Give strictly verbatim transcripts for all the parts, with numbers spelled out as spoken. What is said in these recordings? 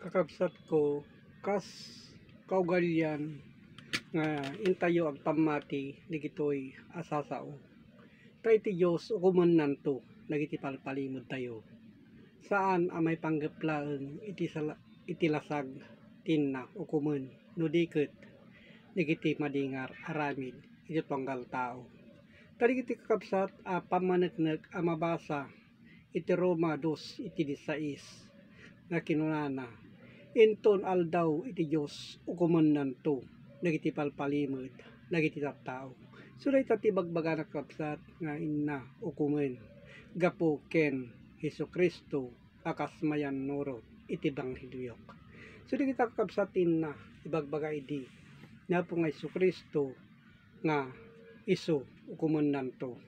Kakabsatko, kas kaugalian nga intayo agpammati dagitoy a sasao. Ta iti Dios ukomennanto dagiti palpalimedtayo. Saan a maipanggep laeng iti sala-, iti lasag tinna ukomen no di ket dagiti madingar aramid iti tunggal tao. Ta dagiti kakabsat a pammaneknek a mabasa iti Roma dos iti disais nga kinunana, "Inton aldaw iti Dios, ukomennanto dagiti palpalimed dagiti tattao." So, dayta ti bagbagana, kakabsat, nga inna ukomen gapu ken Jesu-Cristo a kas mayannurot iti ebanghelio. So, dagita, kakabsat, ti inna ibagbaga idi ni Apo nga Jesu-Cristo nga isu ukomennanto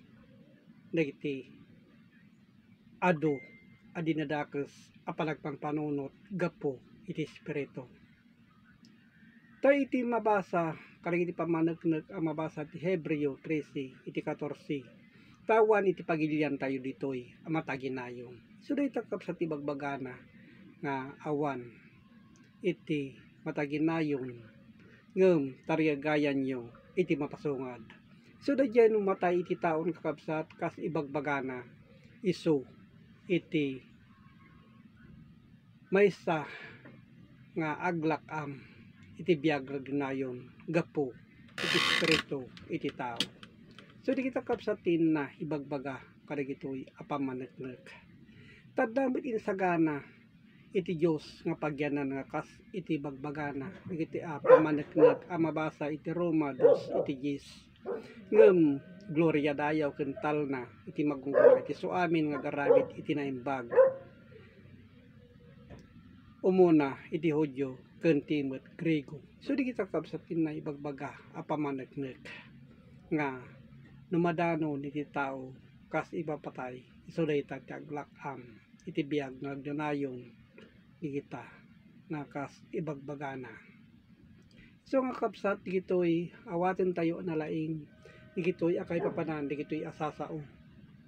dagiti adu a dinadakes a panagpampanunot gapu iti Espiritu. Ta iti mabasa kadagiti pammaneknek a mabasa ti Hebreo trese iti katorse, ta awan iti pagiliantayo ditoy a mataginayon. So, dayta, kakabsat, ti bagbagana nga awan iti mataginayon, ngem tarigagayanyo iti mapasungad. So, daydiay no matay iti taon, kakabsat, kas ibagbagana, isu iti maysa nga aglak-am iti biag nga agnayon gapu iti Espiritu iti tao. So, dagita, kakabsat, ti inna ibagbaga kadagitoy a pammaneknek. Ta adda met insagana iti Dios nga pagyanan nga kas iti bagbagana dagiti a pammaneknek a mabasa iti Roma dos iti dies. Ngem gloria dayaw ken talna iti magungguna iti suamin nga agaramid iti naimbag, umuna iti Judio ken ti met Griego. So, dagita, kakabsat, ti inna ibagbaga a pammaneknek nga no madanon iti tao kas ipapatay, isu dayta ti aglak-am iti biag nga agnayon dagita nga kas ibagbagana. So, nga, kakabsat, dagitoy awatentayo a nalaing dagitoy a kaipapanan dagitoy a sasao.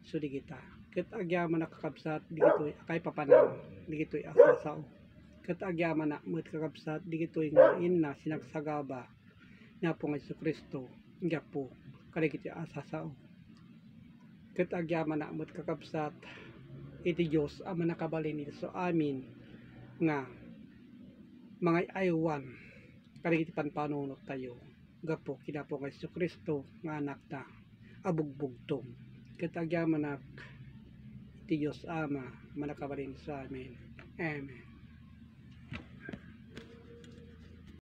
So, dagita ket agyamanak, kakabsat, dagitoy a kaipapanan dagitoy a sasao. Ket agyamanak met, kakabsat, dagitoy nga inna sinagsagaba ni Apo nga Jesu-Cristo gapu kadagiti a sasao. Ket agyamanak met, kakabsat, iti Dios a mannakabalin iti suamin nga mangay-aywan kadagiti panpanunottayo gapu ken Apo nga Jesu-Cristo nga Anakna a bugbugtong. Ket agyamanak iti Dios Ama a mannakabalin iti suamin. Amen.